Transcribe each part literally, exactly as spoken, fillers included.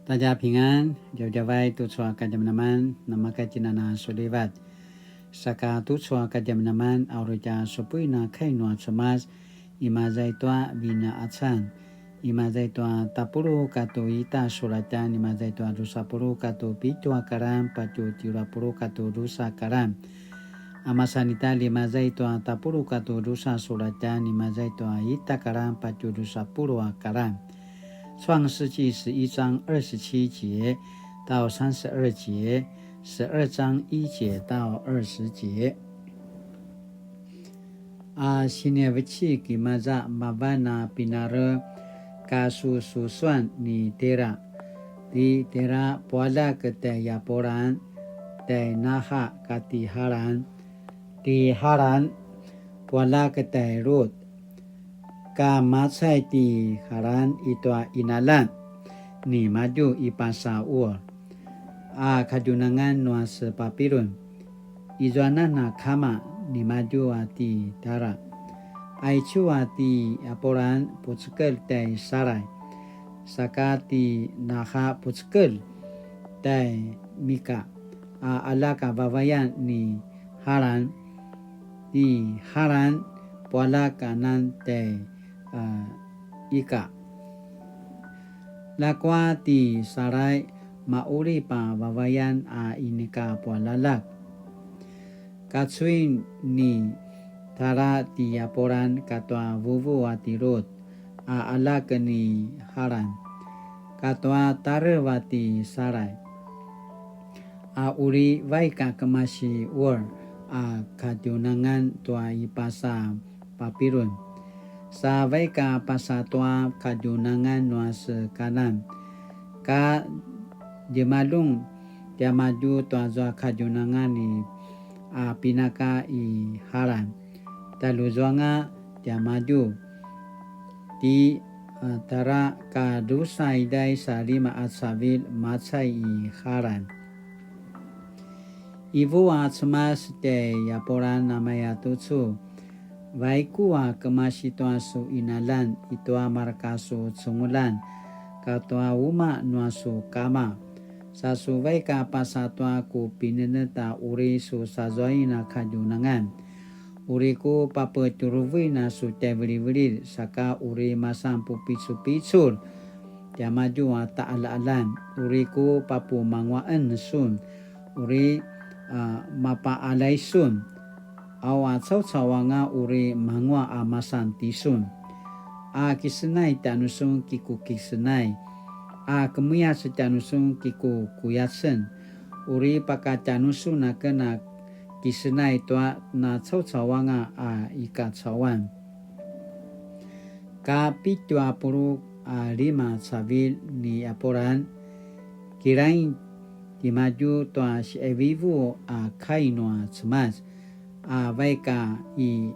大家平安, djavadjavay tucu a kadjamadjaman, namakatjinana sulivat. Saka tucu a kadjamadjaman, a uri tja supuin a kai nua Cemas, imaza i tua Vinqacan, imaza i tua tapuluq katua ita sulatjan, imaza i tua drusa puluq katua pitju a karan, patje tjelu a puluq katua drusa karan. A masan ita, imaza i tua tapuluq katua drusa sulatjan, imaza i tua ita karan, patje drusa puluq a karan. 创世纪十一章二十七节到三十二节，十二章一节到二十节。A sinivecik imaza mavan a pinarekasussusuan ni Tera. Ti Tera pualjak tai Apuran, tai Naha kati Haran. Ti Haran pualjak tai Lut, ka macay ti Haran i tua qinaljan nimadju i pasa Ur, a kadjunangan nua se Papilun. Izuanan a kama nimadju a ti Tara. Aicu a ti Apuran pucekelj tai Sarai, saka ti Naha pucekelj tai Mika, a aljak a vavayan ni Haran. Ti Haran pualjak anan tai, a, Ika. Ljakua ti Sarai maqulip a vavayan a inika pualjaljak. Kacuin ni Tara ti Apuran katua vuvu a ti Lut, a aljak ni Haran, katua tarev a ti Sarai. A uri vaik a kemasi Ur a kadjunangan tua i pasa Papilun, sa vaik a pasa tua kadjunangan nua se Kanan, ka djemaljun tiamadju tua zua kadjunangan i, a pinaka i Haran. Taluzuanga tiamadju ti, a, Tara ka drusa iday sa lima a cavilj macay i Haran. Ivu a Cemas tai Apuran a maya tucu, vaiku a kemasi tua su qinaljan i tua marka su cungulan, katua umaq nua su kama. Sa su vaik a pasa tua ku pinenetj a uri su sazuain a kadjunangan. Uri ku papetjuruvuin a su tjaivilivililj, saka uri masan pupicupicul tiamadju a taqaljaqaljan. Uri ku papumanguaqen sun, uri, a, mapaqaljai sun. Au a caucau anga uri manguaq a masan tisun. A kisenay tjanusun ki ku kisenay, a kemuyac tjanusun ki ku kuyacen. Uri pakatjanusun aken a kisenay tua na caucau anga a i kacauan. Ka pitju a puluq a lima cavilj ni Apuran, kirain timadju tua siqivivu a kai nua Cemas, a vaik a i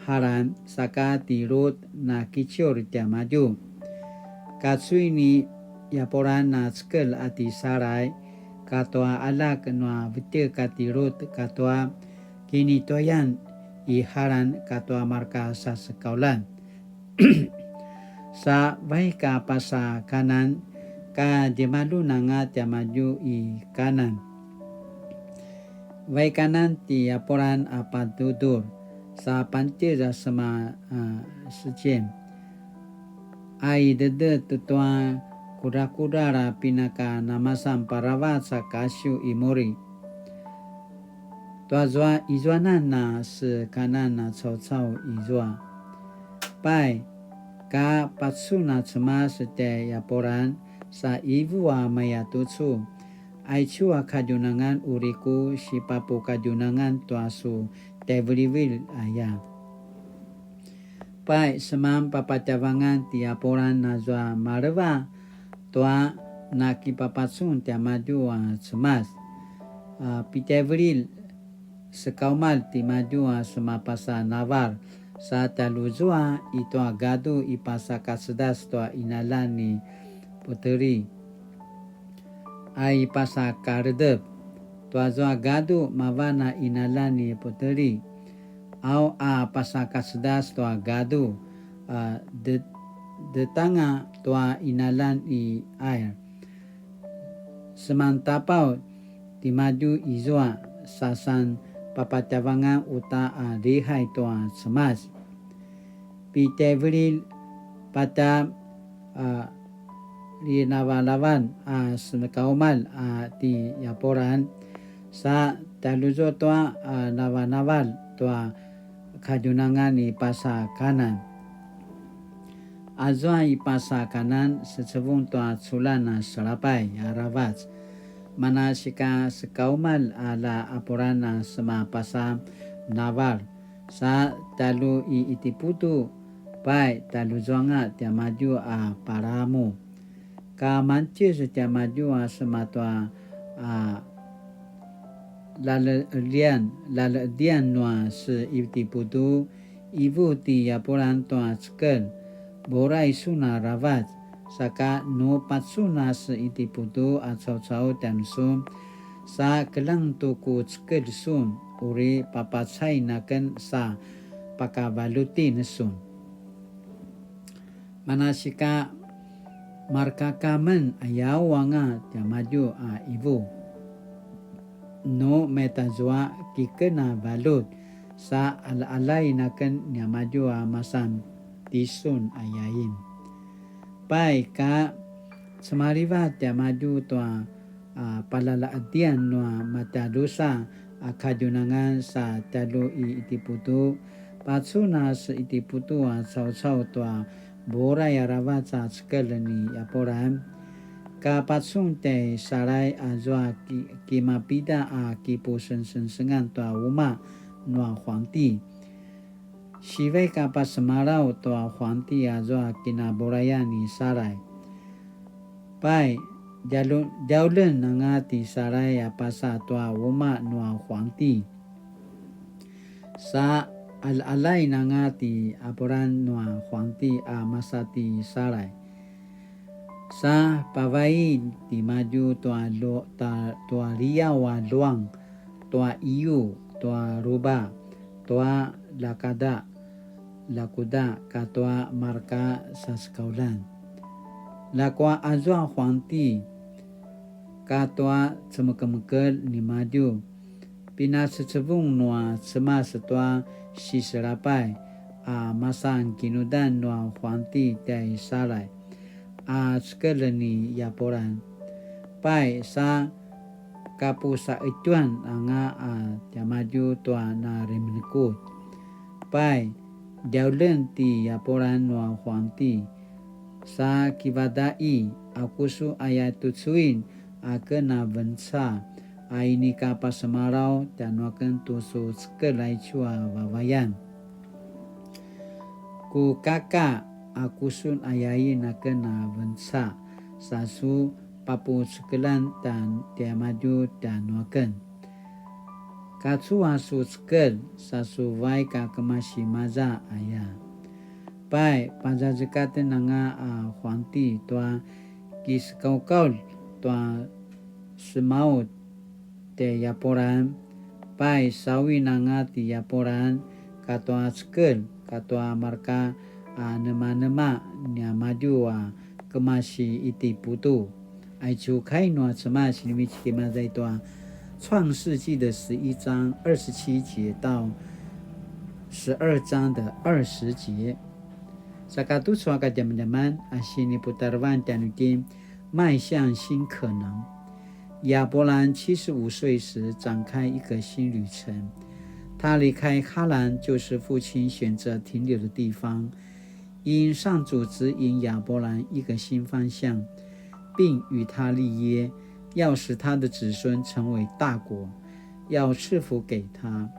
Haran, saka ti Lut na kiciur tiamadju. Kacuin ni Apuran na cekelj a ti Sarai, katua aljak nua vetjek a ti Lut, katua kinituayan i Haran, katua marka sasekauljan. Sa vaik a pasa Kanan, ka djemaljun anga tiamadju i Kanan. Vaik anan ti Apuran a patudur, sa pantjez a sema, a, Secem. A i dedet tua kudrakudral a pinaka namasan paravac a kasiw i muri. Tua zua izuanan a se Kanan a caucau izua. Pai, ka pacun a Cemas tai Apuran sa ivu a maya tucu. Aicu a kadjunangan uri ku sipapukadjunangan tua su tjaivilivililj aya. Pai, seman papatjavangan ti Apuran nazua maleva tua nakipapacun tiamadju a Cemas. A, pitjaivililj sekaumalj timadju a semapasa navalj, sa tjaluzua i tua gadu i pasa kacedas tua qinaljan ni Peteli. A i pasa kaledep, tua zua gadu mavan a qinaljan ni Peteli, au a pasa kacedas tua gadu, a, de-, detanga tua qinaljan i Air. Semantapaw timadju izua, sasan papatjavangan uta a lihay tua Cemas. Pitjaivililj patja a linavalavan a senekaumalj a ti Yapuran, sa tjaluzu tua a navanavalj tua kadjunangan i pasa Kanan. Azua i pasa Kanan secevung tua culan a selapay aravac, manasika sekaumalj a la Apuran a sema pasa navalj, sa tjalju i Itiputu, pai tjaljuzuanga tiamadju a palamu. Ka mangtjez tiamadju a sema tua a lale'edian, lale'edian nua se Itiputu, ivu ti Yapuran tua cekelj, burai sun aravac, saka nu pacun a se Itiputu a caucau tjanusun, sa keljang tu ku cekelj sun, uri papacain aken sa pakavaljutin sun. Manasika marka ka men ayaw anga tiamadju a ivu. Nu maitazua kiken a valjut, sa alaalay aken niamadju a masan tisun ayain. Pai ka cemalivat tiamadju tua a palalaedian nua matadrusa a kadjunangan sa tjalju i Itiputu, pacun a se Itiputu a caucau tua burai aravac a cekelj ni Yapuran. Ka pacun tjai Salay azua ki-, kimapida a kipusengsengsengan tua umaq nua huangti. Sivaik a pasemalaw tua huangti azua kinaburayan ni Salay. Pai, djalu-, djaulen anga ti Salay a pasa tua umaq nua huangti. Sa alaalay anga ti Apuran nua huangti a masa ti Salay. Sa pavai timadju tua lu-, ta-, tua liaw a luang, tua iyu, tua ruba, tua lakada, lakuda, katua marka sasekaulan. Ljakua azua huangti, katua cemekemekelj nimadju, pinacecevung nua Cemas tua siselapay a masan kinudan nua huangti tjai Salay a cekelj ni Yapuran. Pai sa kapusa'etjuan anga a tiamadju tua na remenekut. Pai, djaulen ti Yapuran nua huangti, sa kivadaqi, aku su aya tucuin aken a venca, a inika pasemalaw tjanuaken tu su cekelj aicu a vavayan. Ku kaka, aku sun ayain aken a venca, sa su papucekeljan ta tiamadju tjanuaken. Kacu a su cekelj, sa su vaik a kemasi maza aya. Pai, pazazekaten anga a huangti tua kisekaukaulj tua semaut ti Yapuran. Pai, sawin anga ti Yapuran, katua cekelj, katua marka a nemanema niamadju a kemasi Itiputu. Aicu kai nua Cemas sinivecik imaza i tua 创世纪的十一章二十七节到十二章的二十节。Saka tucu a kadjamadjaman a siniputarevan tjanuitjen, 迈向新可能。亚伯兰七十五岁时展开一个新旅程，他离开哈兰，就是父亲选择停留的地方， 因上主指引亚伯兰一个新方向，并与他立约，要使他的子孙成为大国，要赐福给他，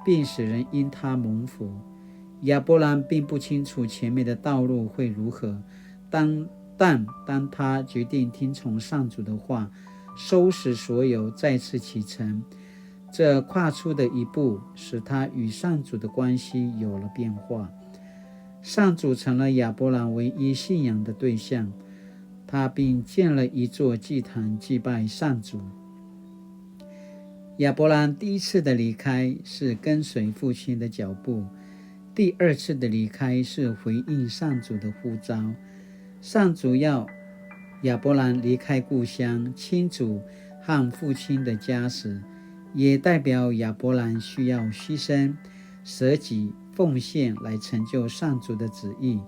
并使人因他蒙福。亚伯兰并不清楚前面的道路会如何，当，但当他决定听从上主的话，收拾所有，再次启程，这跨出的一步，使他与上主的关系有了变化。上主成了亚伯兰唯一信仰的对象，他并建了一座祭坛祭拜上主。亚伯兰第一次的离开是跟随父亲的脚步，第二次的离开是回应上主的呼召。上主要亚伯兰离开故乡、亲族和父亲的家时，也代表亚伯兰需要牺牲、舍己、奉献来成就上主的旨意。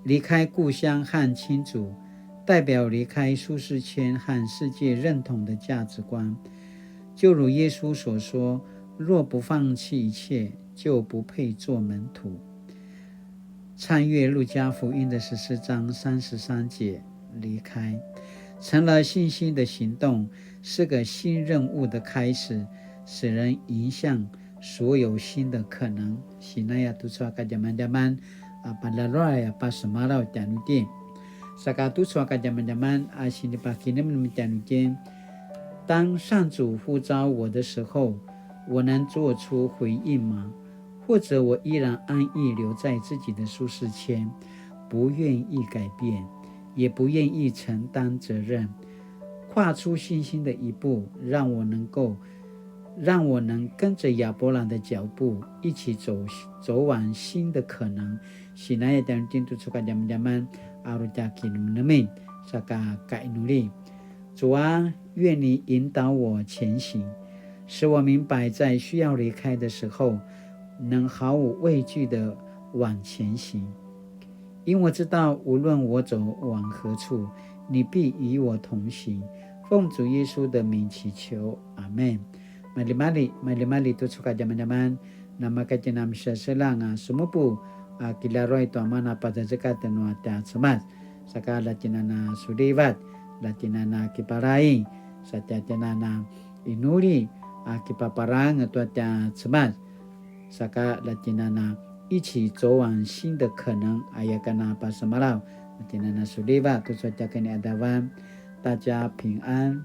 离开故乡和亲族，代表离开舒适圈和世界认同的价值观。就如耶稣所说：“若不放弃一切，就不配做门徒。”参阅路加福音的十四章三十三节，离开，成了信心的行动，是个新任务的开始，使人迎向所有新的可能。Sinaya tucu a kadjamadjaman, a, palaluay a pasemalaw tjanuitjen. Saka tucu a kadjamadjaman, a, sinipakinemnem tjanuitjen. 当上主呼召我的时候，我能做出回应吗？或者我依然安逸留在自己的舒适圈，不愿意改变，也不愿意承担责任？跨出信心的一步，让我能够，让我能跟着亚伯兰的脚步，一起走，走往新的可能。Sinaya tjanuitjen tucu a kadjamadjaman, a uri tja kinemnemen, saka kainuli. 主啊，愿你引导我前行，使我明白在需要离开的时候，能毫无畏惧地往前行。因我知道，无论我走往何处，你必与我同行。奉主耶稣的名祈求，阿们。Maljimalji, maljimalji tucu a kadjamadjaman, namaka tjen a miseselang a semupu a kilaruay tua mana pazazekatj nua tja Cemas. Saka la tjen a na sulivat, la tjen a na kipalai, sa tja tjen a na inuli a kipaparang tua tja Cemas. Saka la tjen a na 一起走往新的可能, aya ka na pasemalaw, la tjen a na sulivat, tucu a tja kini adavan, 大家平安.